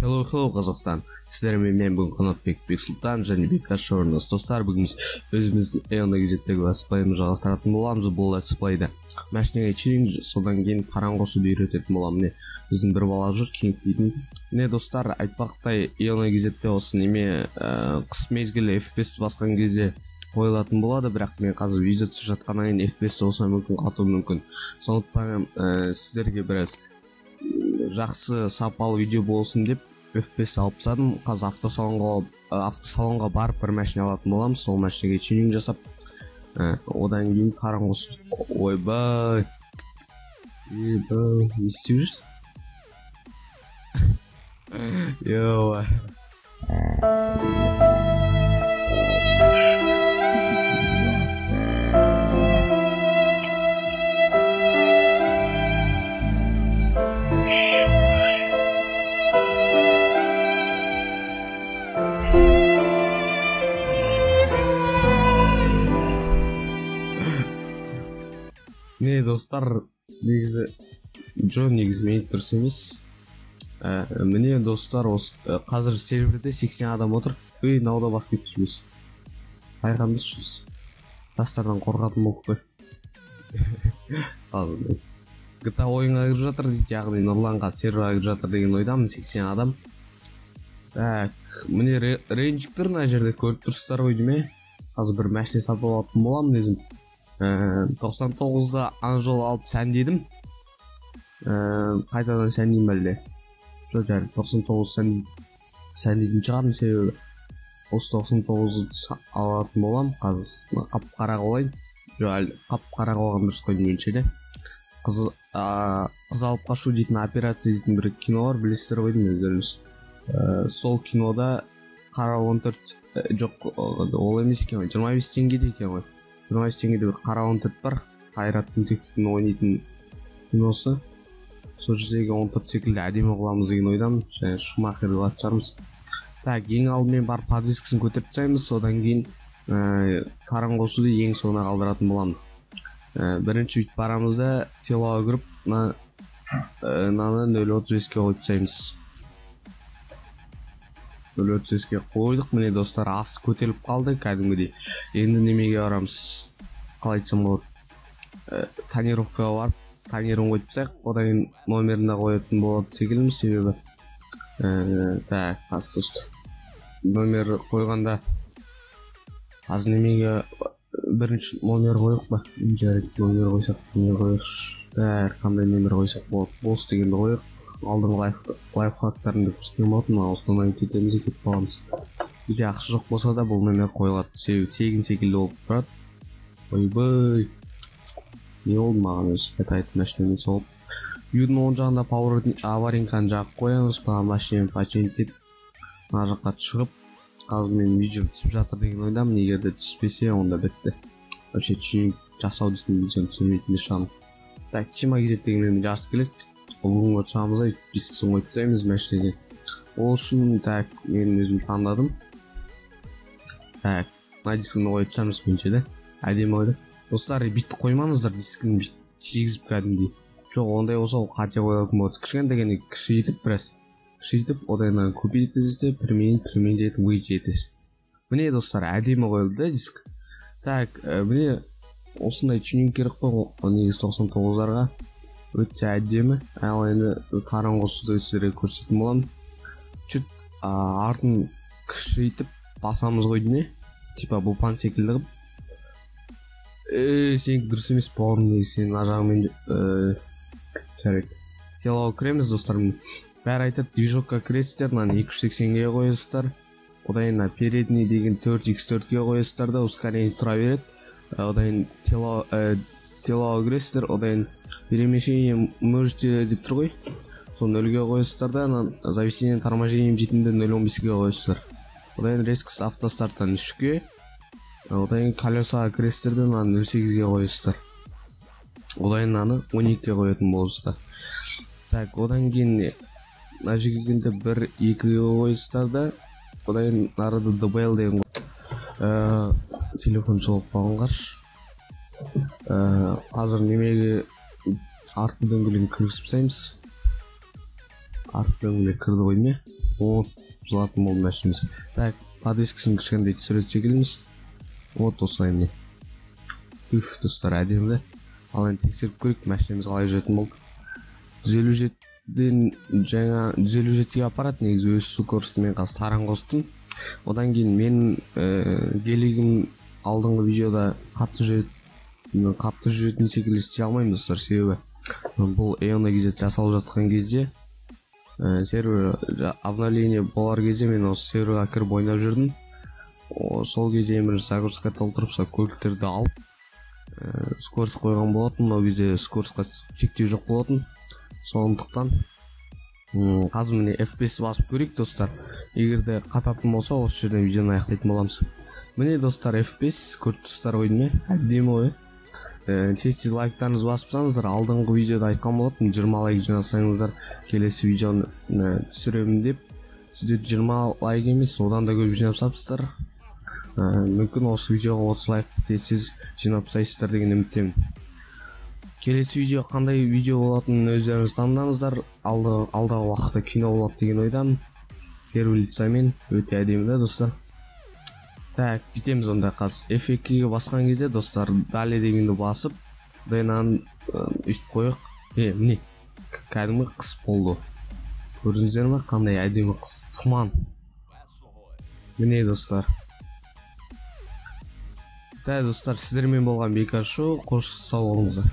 Hello, hello, Қазақстан. Сіздермен мен бүгін Қанатбек Бексұлтан және Бекас Шорнас. Достар, бүгін біз өзіміздің Эйонда кезектегі летсплейімізді жалғастыратын боламыз. Бұл летсплейді машинаға тюнинг, содан кейін қаран қосуды үйрететін боламын. Міне, біздің бір бала жүр, Кинг дейтін. Міне, достар, айтпақтай, Эйонда кезекте осы неме қыс мезгілі FPS басқан кезде қойылатын болады, бірақ мен қазір видео түсіріп жатқаннан кейін FPS болса мүмкін қатуы мүмкін. Сондықтан сіздерге біраз жақсы сапалы видео болсын деп FPS алып тастадым. Қазір автосалонға барып бір машина алатын боламыз. Сол машинаға тюнинг жасап, одан кейін қаран қосып, ойбай, не істеп жүрсің? Йоу. Не, достар, негізі жо, негізі мен дұрыс емес. Міне, достар, осы қазір серверде 80 адам отыр. Үй, мынау да басып кетіп жүрміз. Байқамыз жүрміз. Тастардан қорқатын болып қой. GTA ойынға кіріп жатыр дейді, яғни Нұрланға серверға кіріп жатыр деген ойдамын, 80 адам. Так, міне рейнджик тұр мына жерде, көріп тұрсыздар ғой деймін. Қазір бір машина сатып алатын боламын өзім. 99-да ана жолы алып сәндедім. Қайтадан сәндеймін әлде. Жоқ, жарайды, 99 сәндейтін шығармын, себебі осы 99-ды алатын боламын. Қазір қап-қара қылайын. Жоқ, әлі қап-қара қылған дұрыс қой меніңше де. Қыз алып қашу дейтін операция дейтін бір кино бар, білесіздер ғой деймін өздеріңіз. Сол кинода қара 14, жоқ, ол емес екен ғой, 25 теңгеде екен ғой. 25 теңгеде бір қара 14 бар, Қайрат Түнтековтің ойнайтын киносы. Сол жердегі 14 секілді әдемі қыламыз деген ойдамын, және Шумахерді алатын шығармыз. Так, ең алдымен барып подвескасын көтеріп тастаймыз, содан кейін қаран қосуды ең соңына қалдыратын боламын. Бірінші бүйтіп барамыз да, телоға кіріп, мынаны 0.35-ке қойып тастаймыз. 0.35-ке қойдық. Міне, достар, асты көтеріліп қалды кәдімгідей. Енді немеге барамыз? Қалай айтсам болады? Тонировкаға барып, тонирін қойып тастайық. Одан кейін номерін де қоятын болады секілдіміз, себебі так, қазір достар, номер қойғанда қазір немеге бірінші номер қойық па? Жарайды, номер қойсақ, номер қояйықшы. Так, қандай номер қойсақ болады? Бос дегенді қояйық. Алдыңғы лайфхактарымды көрсеткен болатын, осыдан кетеміз де кетіп қаламыз. Өте ақша жоқ болса да бұл номер қойылады, себебі тегін секілді болып тұрады. Ойбай, не болды маған өзі? Қайта айтып машинамен соғып. Үйдің оң жағында поворот аваринканы жағып қоямыз, машинаны починить етіп мына жаққа шығып, қазір мен видео түсіп жатыр деген ойдамын. Егер де түспесе, онда бітті. Вообще тюнинг жасау дейтін видеоны түсірмейтін де шығармын. Так, Чима кезет дегенмен жарыс келеді. Бүгінгі шығамыз да дискісін қойып тастаймыз машинаға. Ол үшін так, мен өзім таңдадым. Так, мына дискіні қойып тастаймыз меніңше де. Әдемі қойды. Достар, бүйтіп қоймаңыздар дискіні бүйтіп тигізіп кәдімгідей. Жоқ, ондай болса ол қате қойылатын болады. Кішкентай кішірейтіп біраз. Кішірейтіп, одан кейін көбейтесіз де, применить етіп, выйти етесіз. Міне, достар, әдемі қойылды да диск. Так, міне осындай тюнинг керек қой негізі 99-дарға. Өте әдемі. Ал енді қаран қосуды сіздерге көрсететін боламын. Чуть артын кішірейтіп басамыз ғой деймін, типа бұпан секілді қылып. Сенікі дұрыс емес бауырым, негізі сенің ар жағыңмен жарайды. Телоға кіреміз, достар. Бәрі айтады, движокқа кіресіздер, мынаны 280-ге қоясыздар. Одан кейін мына передний деген 4x4-ге қоясыздар да, ускорение тұра береді. Одан кейін телоға кіресіздер, одан кейін перемещение можете деп тұр ғой, сол 0-ге қоясыздар да, зависение торможением дейтінді 0.15-ге қоясыздар. Одан кейін резкость автостарттан 3-ге, одан кейін колесаға кіресіздер де, мынаны 0.8-ге қоясыздар. Одан кейін мынаны 12-ге қоятын боласыздар. Так, одан кейін мына жерге келгенде 1-2-ге қоясыздар да, одан кейін нарада DBL деген телефон соғып қалғанғаш. Қазір немеге артқы дөңгелегін кіргізіп тастаймыз. Артқы дөңгелек кірді ғой не? Вот, бұзылатын болды машинамыз. Так, подвескасын кішкентай түсіретін секілдіміз. Вот осылай міне. Үф, достар, әдемі да. Ал енді тексеріп көрейік, машинамыз қалай жүретін болды. 157-ден жаңа 157-ге апарады негізі, өз скоростьті мен қазір таран қостым. Одан кейін мен гелигім алдыңғы видеода қатты жүретін секілді істей алмаймын достар, себебі бұл Eona KZ жасалып жатқан кезде, сервер обновление болар кезде мен осы серверға кіріп ойнап жүрдім. Сол кезде бір загрузка толтырып, сол көліктерді алып, скорость қойған болатын. Ол кезде скоростьқа шектеу жоқ болатын. Сондықтан қазір міне F5 басып көрейік достар. Егер де қататын болса, осы жерден видеоны аяқтайтын боламыз. Міне достар, F5 көріп тұрсыздар ғой деймін, әдемі ғой. Тез-тез лайктарыңызды басып тастаңыздар. Алдыңғы видеода айтқан болатыным, 20 лайк жинасаңыздар келесі видеоны түсіремін деп. Сіздер 20 лайк емес, одан да көп жинап тастапсыздар. Мүмкін осы видеоға 30 лайкты тез-тез жинап тастайсыздар деген үміттемін. Келесі видео қандай видео болатынын өздеріңіз таңдаңыздар. Алдағы уақытта кино болады деген ойдамын. Первый лицамен өте әдемі да достар. Так, бүйтеміз онда қазір. F2-ге басқан кезде достар, далее дегенді басып, D-нан өйстіп қояйық. Міне, кәдімгі қыс болды. Көрдіңіздер ме, қандай әдемі қыс, тұман. Міне достар. Так достар, сіздермен болған Бека Шоу. Қош сау болыңыздар.